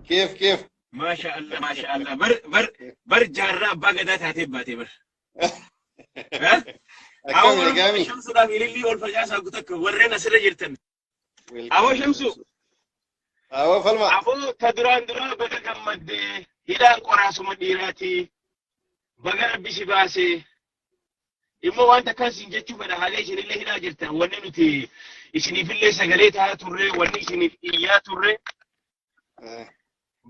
Keef keef. Maasha Allah, maasha Allah. Bar bar bar jaarraa abbaa gadaa taatee baatee bar. Akkami egaami? Shamsuudhaaf ilillii ol facaasaa gutakka warreen asirra jirtan. Aboo Shamsu. Aboo falma. Aboo ta duraan duraa baga gammaddee hidhaan qoraasuma dhiiraati. Baga rabbi si baasee. Immoo wanta akkan siin jechuu fedha haalee isinillee hidhaa jirtan wanni nuti isiniifillee sagalee tahaa turre wanni isiniif iyyaa turre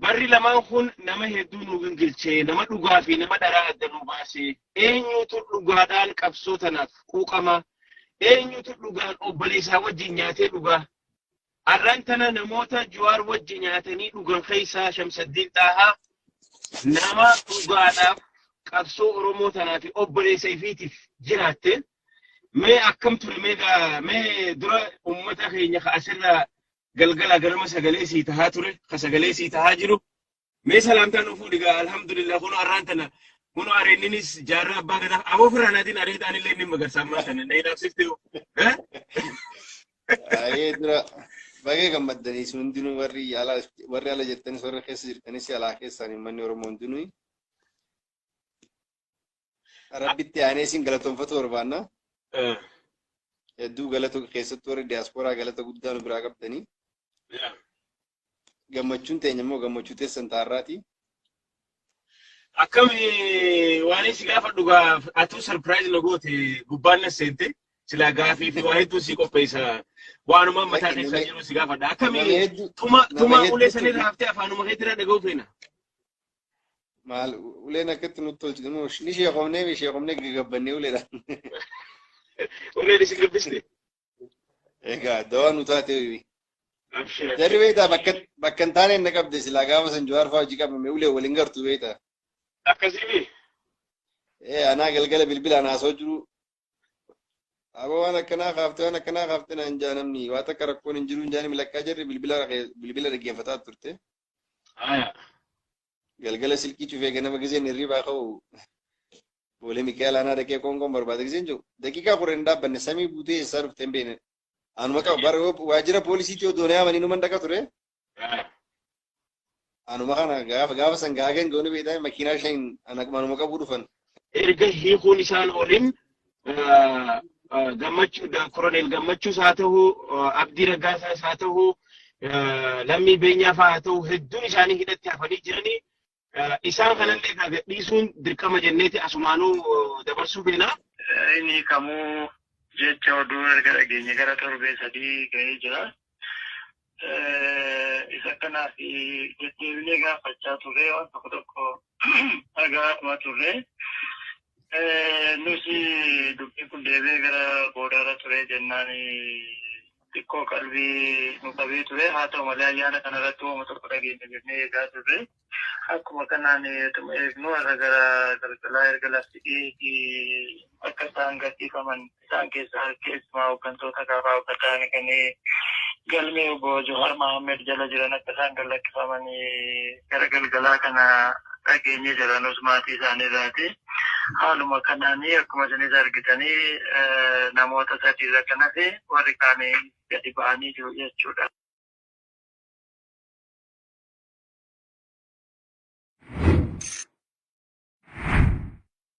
barri lamaan kun nama hedduu nu gingilchee nama dhugaa fi nama dharaa adda nu baase eenyutu dhugaadhaan qabsoo tanaaf quuqama eenyutu dhugaan obboleessaa wajjin nyaatee dhugaa arraan tana namoota Jawaar wajji nyaatanii dhugan keessaa Shamsaddiin Xaahaa nama dhugaadhaaf qabsoo Oromoo tanaa fi obboleessa ifiitiif jiraatte mee akkam ture mee mee dura ummata keenya ka asirraa galgala ganama sagalee sii tahaa ture ka sagalee sii tahaa jiru mee salaamtaa nu fuudhi gaa alhamdulillah kun arraan tana kun areenninis jaarraa abbaa gadaa aboo firraa naatiin areedaan illee inni magarsa ammaa tana na inaafsifte hoo. Ayee dura baga gammaddanii isin hundinuu warri ala warri ala jirtanis warri keessa jirtanis alaa keessaan uummanni Oromoo hundinuu Rabbitti aanee isin galatoonfatu barbaanna. Hedduu galata keessattuu warri diyaaspooraa galata guddaa nu biraa qabdanii. Gammachuun teenya immoo gammachuu teessan taarraati. Akkami waan si gaafadhu gaa atuu surprise na goote gubbaan na seente silaa gaafii fi waa hedduu si qopheessa waanuma mataa keessa jiru si gaafadha. Akkami tuma tuma ulee sanirra haftee afaanuma keetirra dhaga'uu feena. Maal uleen akkatti nutti tolchite moo ni sheeqomnee mi sheeqomnee gagabbannee uleedhaan. Uleen isin gabbiste. Egaa dawaa nu taate. Abshir. Jarri beektaa bakka bakka hin taane na qabde silaa gaafa san Jawaar fa'aa hojii qabame ulee waliin gartu beektaa. Akkasii. Ee anaa galgala bilbilaan haasoo jiru. Aboo waan akkanaa kaaftee waan akkanaa kaaftee naan jaa namni waa takka rakkoon hin jiru hin jaani milakkaa jarri bilbila bilbila dhaggeeffataa turte. Aya. Galgala silkii cufee ganama gizeen hirribaa ka'u Boolee Mikaa'el aanaa dhaqee qoonqoon barbaada gizeen jiru daqiiqaa 10 hin dhaabbanne samii buutee eessaa dhufte hin beekne. Anuma qaba bara yoo waajjira poolisiitti yoo doonee amanii numan dhaqa ture. Anuma kana gaafa gaafa san gaagan goone beektaa makiinaa shan anuma qabuu dhufan. Erga hiikuun isaan oolin gammachuu koroneel Gammachuus haa ta'u Abdii Raggaasaas haa ta'u Lammii Beenyaa fa'aa haa ta'u hedduun isaanii hidhatti hafanii jiranii isaan kanallee egaa gadhiisuun dirqama jenneeti asumaanuu dabarsuu feena. Inni hiikamuu jecha oduu erga dhageenye gara torbee 3 ga'ee jira. Isa kanaaf deddeebinee gaafachaa turre waan tokko tokko dhagaatuma turre. Nus dubbiin kun deebi'ee gara boodaarra ture jennaan xiqqoo qalbii nu qabee ture. Haa ta'u malee ayyaana kanarratti waanuma tokko dhageenya jennee eegaa turre. Akkuma kanaan utuma eegnu har'a gara galgalaa erga lafti dhiheetii akka isaan gadhiifaman isaan keessaa keessumaa hooggantoota KFO akka ta'an kan galmee obbo Johaar Mahammed jala jiran akka isaan gad lakkifaman gara galgalaa kana dhageenye jira nus maatii isaanii irraati. Haaluma kanaan akkuma isinis argitanii namoota sadiirra kan hafe warri kaan gadi ba'anii jiru jechuudha.